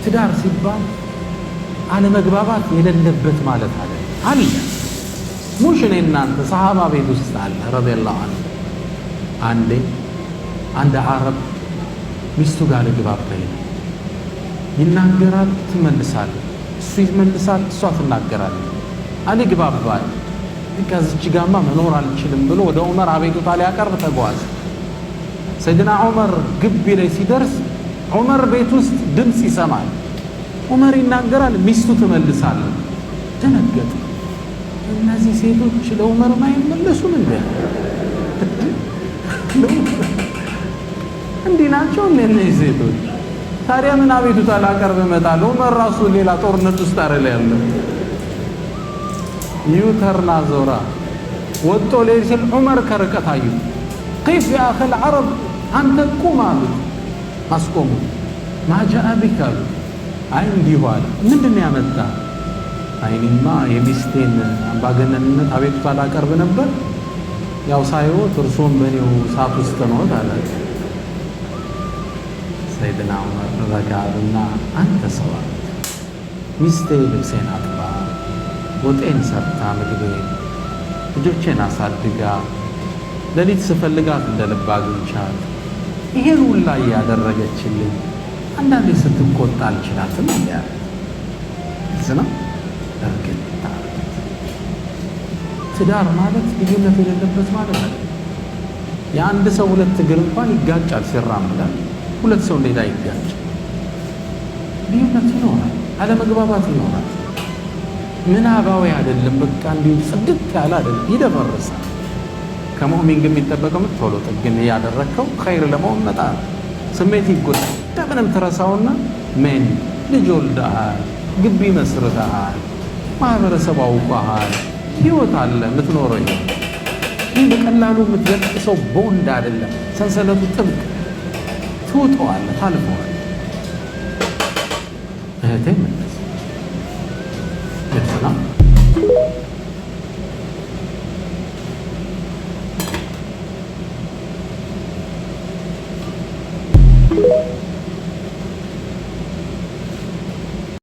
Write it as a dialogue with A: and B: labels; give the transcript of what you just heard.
A: ትዳር ሲባል አለመግባባት የሌለበት ማለት አለ አለ። ሙሽ እኔ እናንተ ሰሃባ ቤት ውስጥ አለ رضي الله عنه። አንዴ አንድ አረብ ሚስቱ ጋር ልግባባ ይላል። ይናገራል፣ ትመልሳለች። እሱ ይመልሳል፣ እሷ ትናገራለች። አልግባባል። ከዚች ጋማ መኖር አልችልም ብሎ ወደ ዑመር አቤቱታ ሊያቀርብ ተጓዘ። ሰይድና ዑመር ግቢ ላይ ሲደርስ ዑመር ቤት ውስጥ ድምፅ ይሰማል። ዑመር ይናገራል፣ ሚስቱ ትመልሳለች። ደነገጠ። እነዚህ ሴቶች ለዑመር አይመለሱም እንዴ? እንዲህ ናቸው እነዚህ ሴቶች? ታዲያ ምን አቤቱታ ላቀርብ እመጣለሁ? ዑመር ራሱ ሌላ ጦርነት ውስጥ አይደል ያለው? U-turn አዞራ ወጥቶ ሊሄድ ሲል ዑመር ከርቀት አዩት። قف يا أخ العرب፣ አንተ ቁም አሉት። አስቆሙ። ما جاء بك አሉት። አይ እንዲሁ አለ። ምንድን ነው ያመጣ? አይ እኔማ የሚስቴን አምባገነንነት አቤቱታ ላቀርብ ነበር፣ ያው ሳይወት እርሶም በእኔው እሳት ውስጥ ነዎት አላቸው። ሰይድና ዑመር ረጋ አሉና አንተ ሰው አሉት፣ ሚስቴ ልብሴን አጥባ፣ ወጤን ሰርታ፣ ምግቤን፣ ልጆቼን አሳድጋ፣ ሌሊት ስፈልጋት እንደ ልብ አግኝቻት፣ ይሄን ሁላ እያደረገችልኝ አንዳንዴ ስትቆጣ አልችላትም እንዴ አለ። ግልጽ ነው። እርግጥ ትዳር ማለት ልዩነት የሌለበት ማለት አይደለም። የአንድ ሰው ሁለት እግር እንኳን ይጋጫል ሲራመዳል። ሁለት ሰው እንዴት አይጋጭ? ልዩነት ይኖራል፣ አለመግባባት ይኖራል። ምናባዊ አይደለም፣ በቃ እንዲሁ ጽድት ያለ አይደለም፣ ይደፈርሳል። ከሙእሚን ግን የሚጠበቀው ቶሎ ጥግን እያደረግከው ኸይር ለመሆን መጣር። ስሜት ይጎዳል፣ እንደምንም ትረሳውና ምን ልጅ ወልደሃል፣ ግቢ መስርተሃል፣ ማህበረሰብ አውቀሃል፣ ህይወት አለ የምትኖረው ህይወት። ይህ በቀላሉ የምትበጥሰው ቦንድ አይደለም። ሰንሰለቱ ጥብቅ፣ ትውጠዋለህ፣ ታልፈዋለህ። እህቴ መለስ ግልጽ ነው።